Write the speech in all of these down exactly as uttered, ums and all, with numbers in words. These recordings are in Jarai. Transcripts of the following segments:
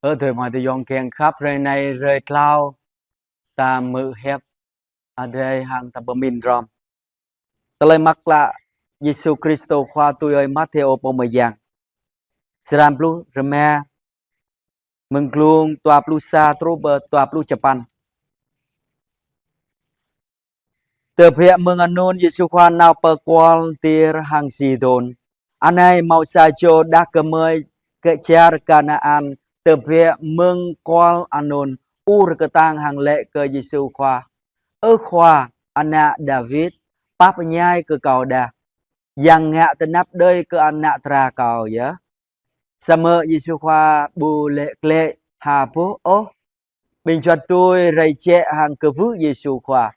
Ơ adơi amai ayŏng kiăng khăp, hrơi anai hrơi tlâo, ta hmư̆ hiăp Adai hăng ta pơmĭn hrŏm. Tơlơi mơak klă Yêsu Krist Khua tui ơi Matthêô pô mơyang. Črăn pluh rơma, mơ̆ng glông dua pluh sa truh pơ dua pluh čơpăn. Tơbiă mơ̆ng anŭn Yêsu Khua nao pơ kual Tir hăng Sidôn. Anai hmâo sa čô đah kơmơi kơ čar Kanaan tơbiă mơ̆ng kual anŭn ur kơtang hăng laĭ kơ Yêsu Khua: Ơ Khua, ană Dawid, pap ñai kơ kâo đah. Yang ngă tơnap đơi kơ ană dra kâo yơh. Samơ̆ Yêsu Khua ƀu laĭ glaĭ ha boh ôh. Ƀing juăt tui rai jĕ hăng kwưh Yêsu Khua: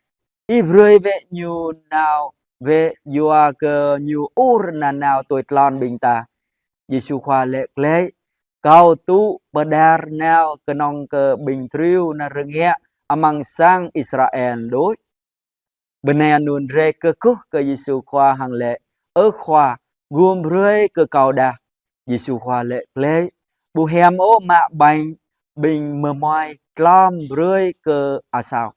Ih brơi bĕ ñu nao bĕ, yua kơ ñu ur nanao tui tlôn ƀing ta. Yêsu Khua laĭ glaĭ: Kâo tŭ pơđar nao kơnơ̆ng kơ ƀing triu nao rơngiă amăng sang Israel đôč. Bơnai anŭn rai kơkuh kơ Yêsu Khua hăng laĭ: Ơ Khua, gum brơi kơ kâo đah. Yêsu Khua laĭ glaĭ: Ƀu hiam ôh mă ƀañ ƀing mơmuai tlom brơi kơ asâo.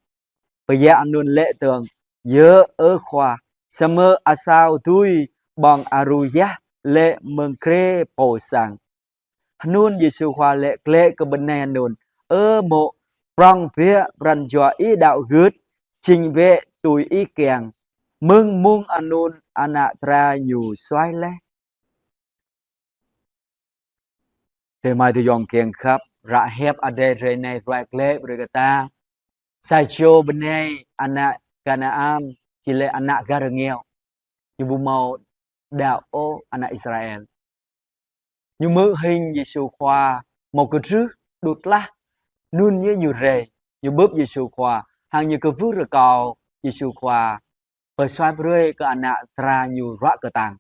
Pơyă anŭn laĭ dơ̆ng: Yơh, ơ Khua, samơ̆ asâo dưi ƀơ̆ng aruyah laih mơ̆ng grê pô sang. Hnŭn Yêsu Khua laĭ glaĭ kơ bơnai anŭn: Ơ mô̆, prŏng biă pran jua ih đaŏ gưt, jing bĕ tui ih kiăng. Mơ̆ng mông anŭn ană dra ñu suaih laih. Adơi amai ayŏng kiăng khăp, ră hiăp Adai hrơi anai ruai glaĭ brơi kơ ta. Sa čô bơnai ană Kanaan, či laĭ ană gah rơngiao. Ñu ƀu hmâo đaŏ ôh ană Israel. Ñu hmư̆ hing Yêsu Khua hmâo kơdrưh đut lah, hnŭn yơh ñu rai, ñu bưp Yêsu Khua, hăng ñu kwưh rơkâo Yêsu Khua pơsuaih brơi kơ ană dra ñu ruă kơtang.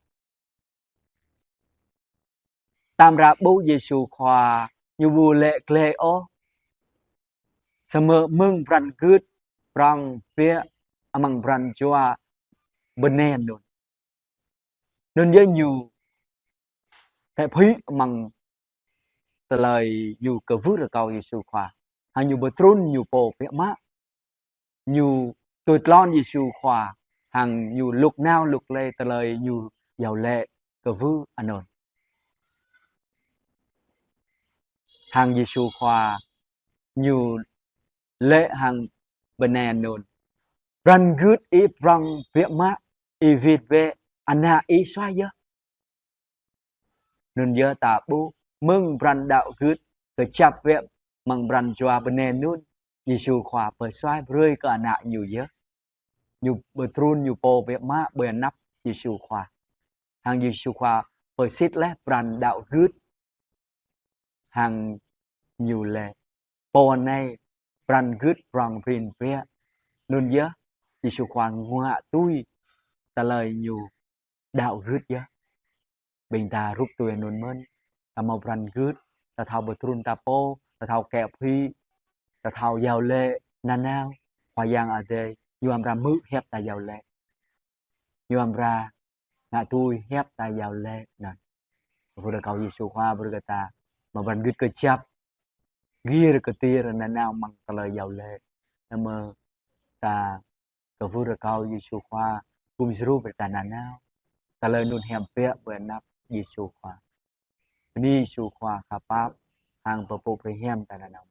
Tơdah ƀuh Yêsu Khua, ñu ƀu laĭ glaĭ ôh. Samơ̆ mơ̆ng pran gưt prŏng biă amăng pran jua bơnai anŭn. Hnŭn yơh ñu tĕ phĭ amăng tơlơi ñu kwưh rơkâo Yêsu Khua. Hăng ñu pơtrŭn ñu pô biă mă. Ñu tui tlôn Yêsu Khua, hăng ñu lŭk nao lŭk laĭ tơlơi ñu iâu laĭ kwưh anŭn. Hăng Yêsu Khua ñu laĭ hăng bơnai anŭn: Pran gưt ih prŏng biă mă, ih wĭt bĕ, ană ih suaih yơh. Hnŭn yơh ta ƀuh mơ̆ng pran đaŏ gưt kơjăp biă mơ̆ng pran jua bơnai anŭn, Yêsu Khua pơsuaih brơi kơ ană ñu yơh. Ñu pơtrŭn ñu pô biă mă ƀơi anăp Yêsu Khua. Hăng Yêsu Khua pơsit laih pran đaŏ gưt. Hăng ñu laĭ: Pô anai pran gưt prŏng prin biă. Hnŭn yơh Yêsu Khua ngă tui tơlơi ñu đaŏ gưt yơh. Ƀing ta rup tui anŭn mơ̆n, ta hmâo pran gưt, ta thâo pơtrŭn ta pô, ta thâo kĕ phĭ, ta thâo iâu laĭ nanao, Khua Yang Adai ñu amra hmư̆ hiăp ta iâu laĭ. Ñu amra ngă tui hiăp ta iâu laĭ anŭn. Kwưh rơkâo Yêsu Khua brơi kơ ta hmâo pran gưt kơjăp, gir kơtir nanao amăng tơlơi iâu laĭ. Samơ̆ ta kwưh rơkâo Yêsu Khua gum djru brơi ta nanao. Tơlơi anŭn hiam biă ƀơi anăp Yêsu Khua. Bơni Yêsu Khua khăp pap hăng pơpŭ brơi hiam ta nanao.